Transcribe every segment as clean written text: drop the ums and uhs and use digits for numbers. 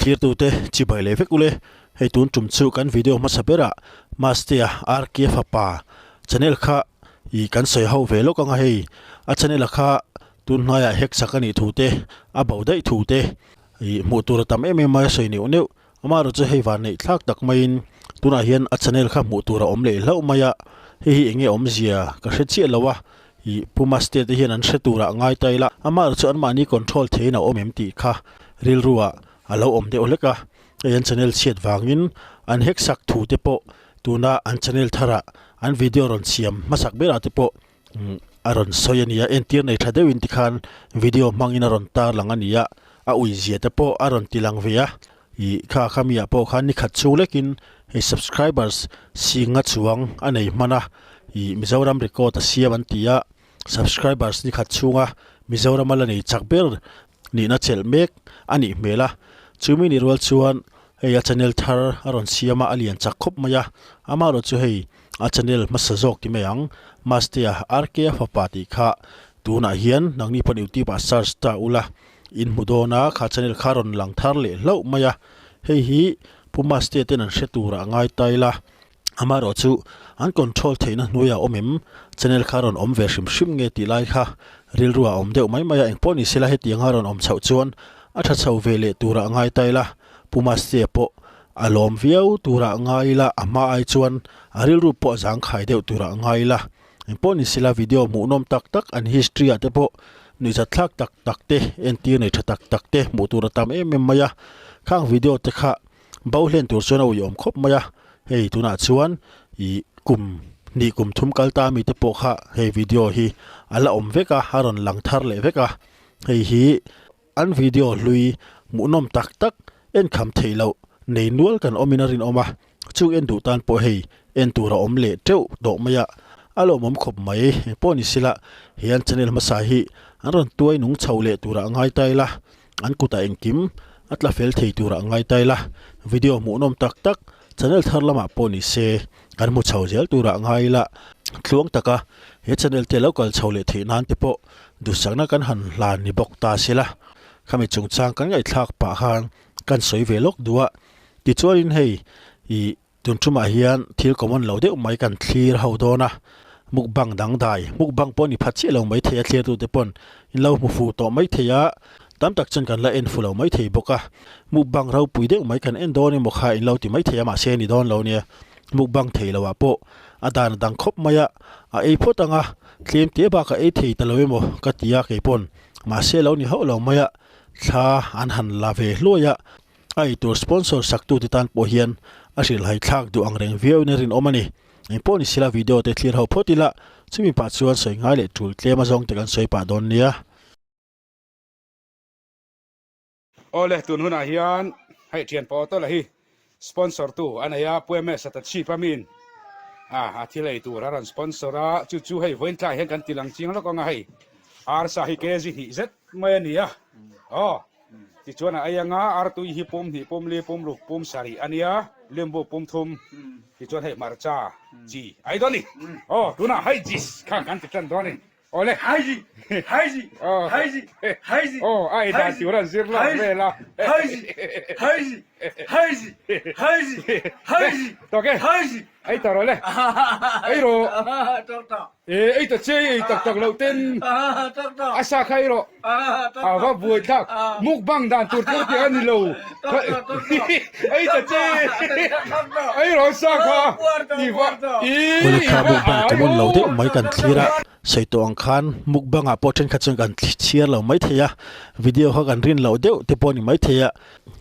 Thlirtute chibai leh vek ule, hei tun tum chu kan video hmasa berah Mastea RK fapa channel kha ih kan sawi ho ve lawk anga hei a channel a kha tun hnaiah hack sak a nih thu te a bo daih thu te ih hmuh tur a tam em em mai a sawi neuh neuh amaherawh chu hei van neih thlak tak maiin tunah hian a channel kha hmuh tur a awm leh hlauh mai a hei hi eng nge awmzia ka hre chiah lo a ih Pu Mastea te hian an hre turah ngai ta ila amaherawh chu anmahni control theiin a awm em tih kha rilruah a lo awm deuh hlek a hei an channel chhiat vangin an hack sak thu te pawh tuna an channel tharah an video rawn siam hmasak berah te pawh a rawn sawi a ni a entir nei tha deuhin tikhan video hmangin a rawn tar lang a ni a a ui zia te pawh a rawn ti lang ve a ih kha kha mi ah pawh khan ni khat chhung lekin hei subscribers singa chuang a nei hman a ih Mizoram record a siam an ti a subscribers ni khat chhunga Mizoram a la nei chak ber nihna chelh mek a nih hmel a chumi ni rual chuan hei a channel thar a rawn siam a a lian chak khawp mai a amaherawh chu hei a channel hmasa zawk ti mai ang Mastea RK a fapa tih kha tunah hian nangni pawn youtube ah search ta ula in hmu dawn a kha channel kha rawn lang thar leh hlauh mai a hei hi Pu Mastea ten an hre turah a ngai ta ila. Amaherawh chu an control theihna hnuaiah awm em? Channel kha rawn awm ve hrim hrim nge tih lai kha rilru ah awm deuh mai mai a, engpawh ni sela hetiang a rawn awm chhoh chuan a tha chho ve leh turah ngai ta ila, Pu Mastea pawh a lawm viau turah ngai ila, a hma ai chuan a rilru pawh a zangkhai deuh turah ngai ila, engpawh ni sela video hmuhnawm tak tak an history ah te pawh nuihzatthlak tak tak te, entir nei tha tak tak te hmuh tur a tam em em mai a, khang video te kha Bo hlen tur chuan a uiawm khawp mai a, hei tunah chuan ih kum hnih kum thum kal ta mite pawh kha hei video hi a la awm vek a, a rawn lang thar leh vek a, hei hi an video hlui hmuhnawm tak tak en kham theih loh nei nual kan awmin a rinawm a, chung en duh tan pawh hei en tur a awm leh teuh tawh mai a, a lawmawm khawp mai engpawh ni sela he an channel hmasa hi an rawn tuai nung chho leh turah ngai ta ila. An kutah engkim a tla fel thei turah ngai ta ila, video hmuhnawm tak tak channel thar lamah pawh ni se kan hmu chho zel turah ngai ila, tluang taka he channel te lo kal chho leh theih nan te pawh duhsakna kan han hlan ni bawk ta se la, khami chungchang kan ngaihthlak pah khan kan sawi ve lawk duh a, tichuanin hei ih Tun tumah hian thil common lo deuh mai kan thlir ho dawn a, mukbang dangdai, mukbang pawh ni phat chiah lo mai thei a thlirtute pawn in lo hmu fuh tawh mai thei a, tam tak chuan kan la en fu lo mai thei bawk a, mukbang ropui deuh mai kan en dawn emaw kha in lo ti mai thei a mahse ni dawn lo nia, mukbang thei lo ah pawh a dan a dang khawp mai a, a ei phawt ang a, tlem te bak a ei thei ta lo emaw ka ti a kei pawn mahse lo ni hauh lo mai a, thla an han la ve hluai a. A eitur sponsor saktute tan pawh hian a hrilhhai thlak duh ang reng viauin a rinawm a ni. Engpawh ni sila video te thlir ho phawt ila, chumi pah chuan sawi ngai leh tul tlem a zawng te kan sawi pah dawn nia. Awle, tun hunah hian hei thian pawh tawlh hi sponsor tu a nei a, Pueme Satachhip a min a a thil ei tur a rawn sponsor a, chu chu hei vawiin tlai hian kan ti lang chiang lawk ang a hei arsa hi kg hnih zet mai a ni a, aw. Tichuan a ei anga artui hi pum hnih, pum li, pum ruk, pum sarih a nia, limbu pum thum, tichuan hei hmarcha chi a ei dawn a ni. Aw, tunah hei jis khan kan ti tan dawn a ni. Aw le. Haiji, haiji, haiji, haiji. Aw, a ei dan tur an zir lawk vel a. Haiji, haiji, haiji, haiji, haiji, Tawk e. Haiji. Ei ta rawh le. Ei rawh. E, ei ta che ei tak tak loh ten a sa kha ei rawh. A va buai thlak. Mukbang dan tur tur tih a ni lo. Ei ta che ei rawh sa kha. I va i Kawlek kha mukbang common lo deuh mai kan thlir a, sawi tawh ang khan mukbang ah pawh thenkhat chuan kan chhiar lo mai thei a, video kha kan rin loh deuh te pawh a ni mai thei a,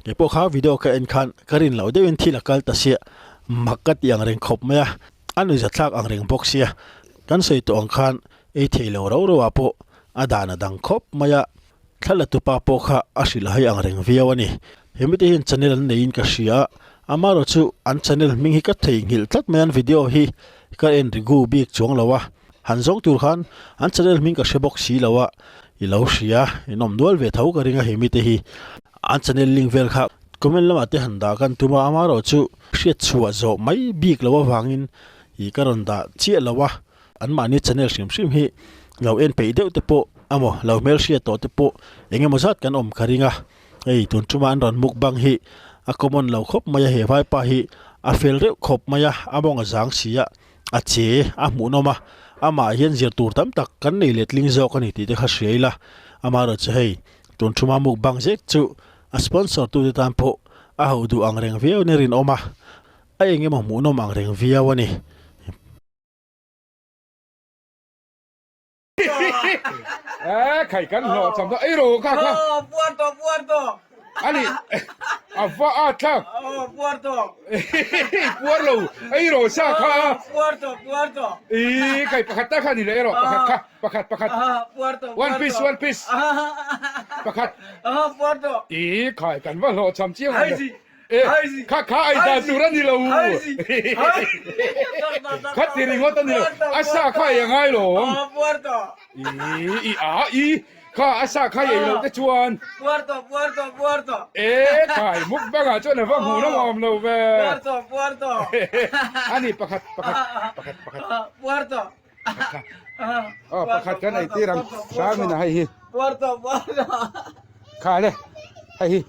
kei pawh kha video ka en khan ka rin loh deuhin thil a kal ta sia. Mak ka ti ang reng khawp mai a, a nuihzathlak ang reng bawk sia. Kan sawi tawh ang khan ei thei lo rau rau ah pawh a dan a dang khawp mai a, thla la tupa pawh kha a hrilh hai ang reng viau a ni. He mite hian channel an neiin ka hria a, amaherawh chu an channel hming hi ka theihnghilh tlat mai a, an video hi ka en rigu bik chuang lo a, han zawng tur khan an channel hming ka hre bawk si lo a, i lo hria, in awm nual ve tho ka ring a he mite hi an channel link vel kha. Comment lamah te han dah kan tum a, amaherawh chu hriat chhuah zawh mai bik loh avangin ih ka rawn dah chiah lo a, anmahni channel hrim hrim hi lo en peih deuh te pawh emaw lo hmelhriat tawh te pawh eng emaw zat kan awm ka ring a, Hei tun tuma an rawn mukbang hi a common lo khawp mai a, he vaipa hi a fel reuh khawp mai a, a mawng a zang si a, a che a hmuhnawm a, amah hian zir tur tam tak kan nei letling zawk a ni tih te kha hria ila, amaherawhchu chu hei tun tuma mukbang zet chu a sponsor tute tan pawh a ho duh ang reng viau in a rinawm a, a eng emaw hmuhnawm ang reng viau a ni. Eh, khai kan hlawh cham ta ei ro kha kha. Oh, puar to puar to. Ani a va a thlak. Oh, puar to. Puar lo ei ro sa kha. Oh, puar to puar to. I kai pakhat ta kha ni le ro pakhat kha pakhat pakhat. Ah, puar to One piece one piece. Pakhat. Ah, puar to. I khai kan va hlawh cham chiang. Hai ji. E kha kha ei dan tur a ni lo. Kha ti ringawt a ni lo. A sa kha ei a ngai lo. I i a i kha a sa kha ei lo te chuan. E khai mukbang ah chuan a va hmuh na awm lo ve. A ni pakhat pakhat pakhat pakhat. Aw pakhat kan ei tir ang hram in a hei hi kha le hei hi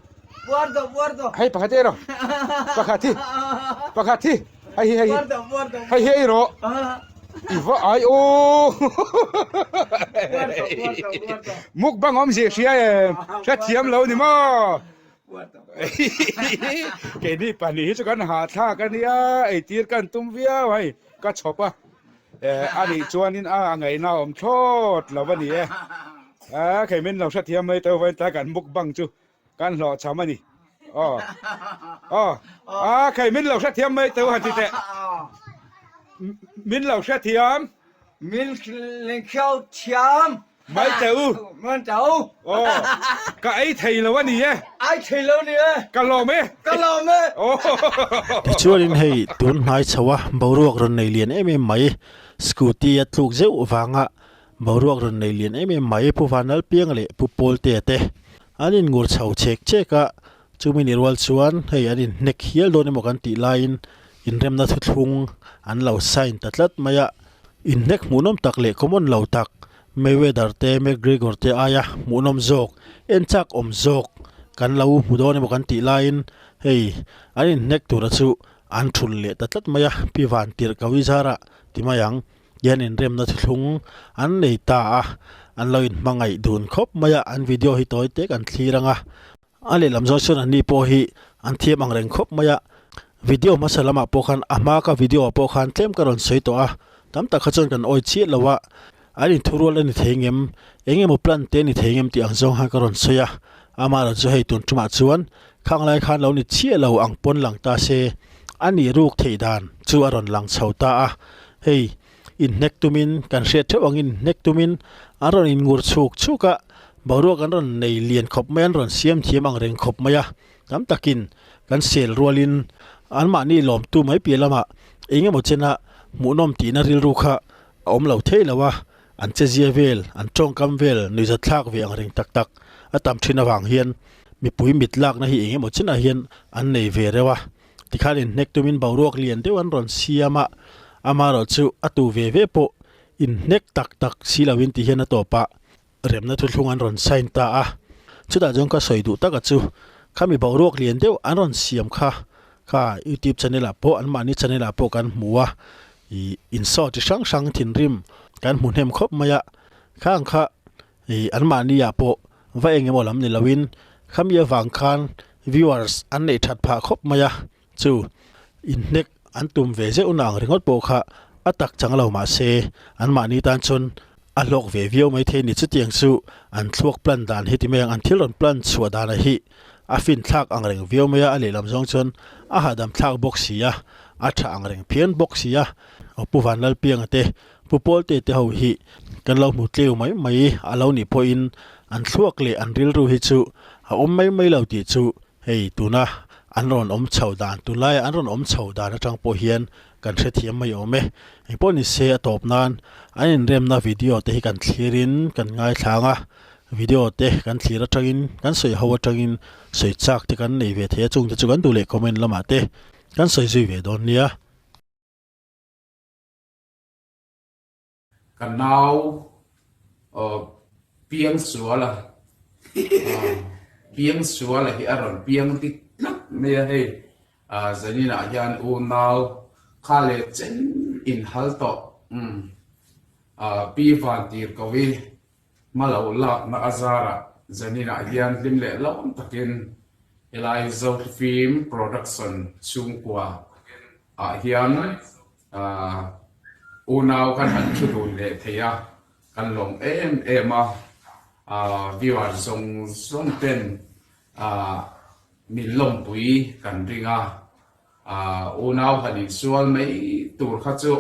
hei pakhat ei rawh pakhat hi pakhat hi hei hi hei hi hei hi ei rawh i va ai aw mukbang awmzia hria em hrethiam lo ni maw. Keini pahnih hi chu kan hahthlak a nia, eitir kan tum viau hei ka chhawp a, eh a nih chuanin a ngaihna a awm thlawt lo a ni e, eh kei min lo hrethiam mai teuh vain tlai kan mukbang chu kan hlawhchham a ni, aw aw a kei min lo hrethiam mai teuh han ti teh, min lo hrethiam. Min hrethiam. Mai teh u. Mai teh u. Aw, ka ei thei lo a ni e. Ei thei lo a ni e. Ka lawm e. Ka lawm e. Tichuanin hei tun hnai chho a boruak rawn nei lian em em mai, scooty a tluk zeuh vanga boruak rawn nei lian em em mai Pu Vanlalpianga leh Pu Pawltea te an inngur chho chek chek a, chumi ni rual chuan hei an inhnek hial dawn emaw kan tih laiin inremna thuthlung an lo sign ta tlat mai a. Inhnek hmuhnawm tak leh common lo tak, Mayweather te McGregor te aia hmuhnawm zawk, en chak awm zawk kan lo hmu dawn emaw kan tih laiin hei an inhnek tura chu an thul leh ta tlat mai a, Pi Van tirh ko i zarah ti mai ang hian inremna thuthlung an nei ta a, an lo inhmangaih dun khawp mai a, an video hi tawi te kan thlir ang a. A lehlam zawng chuan anni pawh hi an thiam ang reng khawp mai a, video hmasa lamah pawh khan a hma ka video ah pawh khan tlem ka rawn sawi tawh a, tam tak kha chuan kan awi chiah lo a, an inthurual a ni thei ngem, eng emaw plan te a ni thei ngem tih ang zawng khan ka rawn sawi a, amaherawhchu chu hei tun tumah chuan khang lai khan lo ni chiah lo ang pawn lang ta se a nih ruk theih dan chu a rawn lang chho ta a, hei inhnek tumin kan hriat theuh angin inhnek tumin an rawn inngur chhuk chhuk a, boruak an rawn nei lian khawp mai a, an rawn siam thiam ang reng khawp mai a, tam takin kan sel rualin anmahni lawmtu mai piah lamah eng emaw chena hmuhnawm tihna rilru kha a awm lo thei lo a, an chezia vel, an tawngkam vel nuihzatthlak ve ang reng tak tak a tam thin avang hian mipui mit lakna hi eng emaw chenah hian an nei ve reuh a. Tikhan inhnek tumin boruak lian deuh an rawn siam a, amaherawh chu a tu ve ve pawh inhnek tak tak si loin ti hian a tawp a, remna thuthlung an rawn sign ta a. Chutah chuan ka sawi duh taka chu khami boruak lian deuh an rawn siam kha kha YouTube channel ah pawh anmahni channel ah pawh kan hmu a, ih insaw chi hrang hrang thinrim kan hmu hnem khawp mai a, khang kha Ih anmahni ah pawh va eng emaw lam ni loin khami avang khan viewers an neih that phah khawp mai a, chu inhnek an tum ve zeuh na ang ringawt pawh kha a tak chang lo mahse anmahni tan chuan a hlawk ve viau mai thei a ni. Chutiang chu an thluak plan dan hi ti mai ang, an thil rawn plan chhuah dan ah hi a fin thlak ang reng viau mai a, a lehlam zawng chuan a hahdam thlak bawk si a, a tha ang reng phian bawk si a, aw Pu Vanlalpianga te Pu Pawlte te ho hi kan lo hmu tleu mai mai a lo nih pawhin an thluak leh an rilru hi chu a awm mai mai lo tih chu hei tuna an rawn awm chho dan tunlaia an rawn awm chho dan atang pawh hian kan hrethiam mai awm e. Engpawh ni se a tawp nan an inremna video te hi kan thlirin kan ngaithlang a, video te kan thlir atangin kan sawi ho atangin sawi chak te kan nei ve thei a chungte chu kan duh leh comment lamah te kan sawi zui ve dawn nia. Ka nau piang sual a. Piangsuala hi a rawn piang dik tlat mai a hei. Zaninah hian unau kha leh chen inhal tawh Pi Vantirhkovi hma lo lakna a zarah zaninah hian hlim leh lawm takin helai Zothlifim Production chhungkua ah hian unau kan han thu dun leh thei a, kan lawm em em a, viewer zawng zawng ten min lawmpui kan ring a, unau han insual mai tur kha chu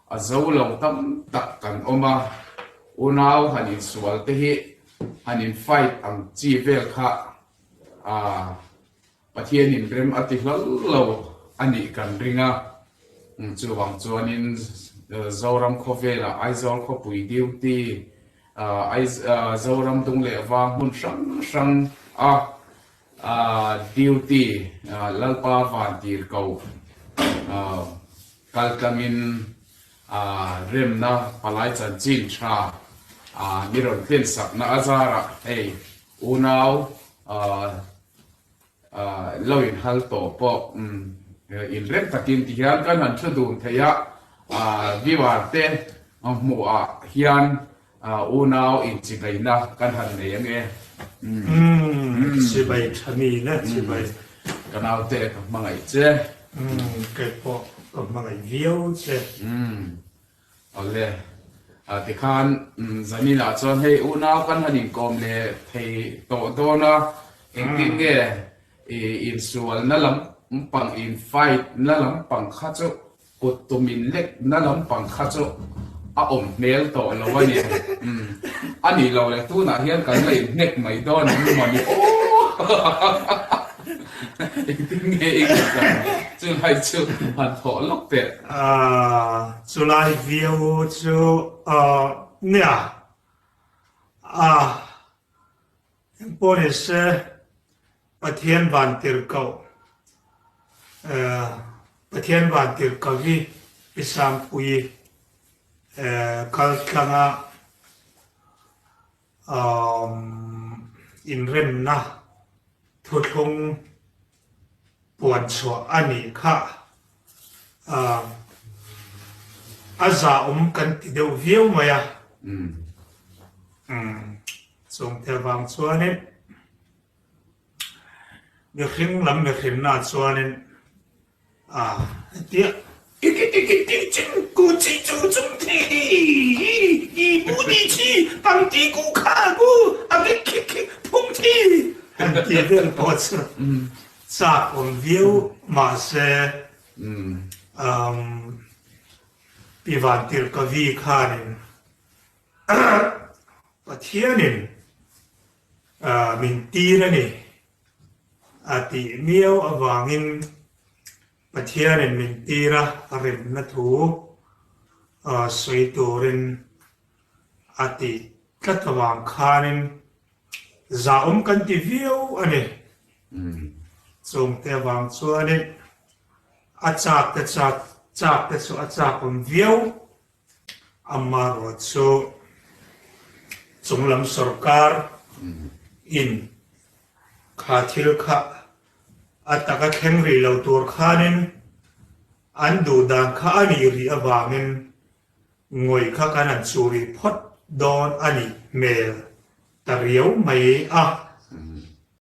A zo lo tam tak kan awm a, unau han insual te hi han in fight ang chi vel kha aah Pathian in rem a ti hlawl lo a nih kan ring a, chuvang chuanin Zoram khawvelah Aizawl khawpui duty aah Zoram dung leh vang hmun hrang hrang a duty Lalpa vantir ko Kaltlangin remna palai chanchin tha mi rawn thlen sakna a zarah hei unau lo inhal tawh pawh inrem takin tihian kan han thu dun thei a, viewer te hmuhah hian Unau inchibaina kan han nei ange. Umm chibai tha mi le chibai. Ka naute ka hmangaih che. Umm kei pawh ka hmangaih viau che. Umm awle tikhan zaninah chuan hei unau kan han inkawm leh thei tawh dawn a engtin nge insualna lampang in fight na lampang kha chu Kut tum in lek na lampang kha chu a awm hmel tawh lo a ni. Umm. A nih lo le, tunah hian kan la inhnek mai dawn ang maw ni aw. Engtin nge i ngaihdan? Chulai chu han thawh lawk teh. Aaa, chulai viau chu aw nia. Aa, Engpawh ni se, Pathian vantirhkoh, Pathian vantirhkoh hi i Sangpui kal tlanga inremna thuthlung puan chhuah a nih kha a zahawm kan ti deuh viau mai a. Chungte avang chuanin mihring lam mihrinna chuanin a hetia han tih vel pawh chu chak awm viau mahse Pi Vantirhkavi khanin Pathianin min tir a ni a tih miau avangin Pathianin min tir a remna thu sawi turin a tih tlat avang khanin zahawm kan ti viau a ni. Chungte avang chuanin a chak te chak te chu a chak awm viau. Amaherawh chu chunglam sorkar in kha thil kha a taka thleng rih lo tur khanin an duh dan kha a nih rih avangin ngawih kha kan han chu rih phawt dawn a nih hmel ta riau mai a.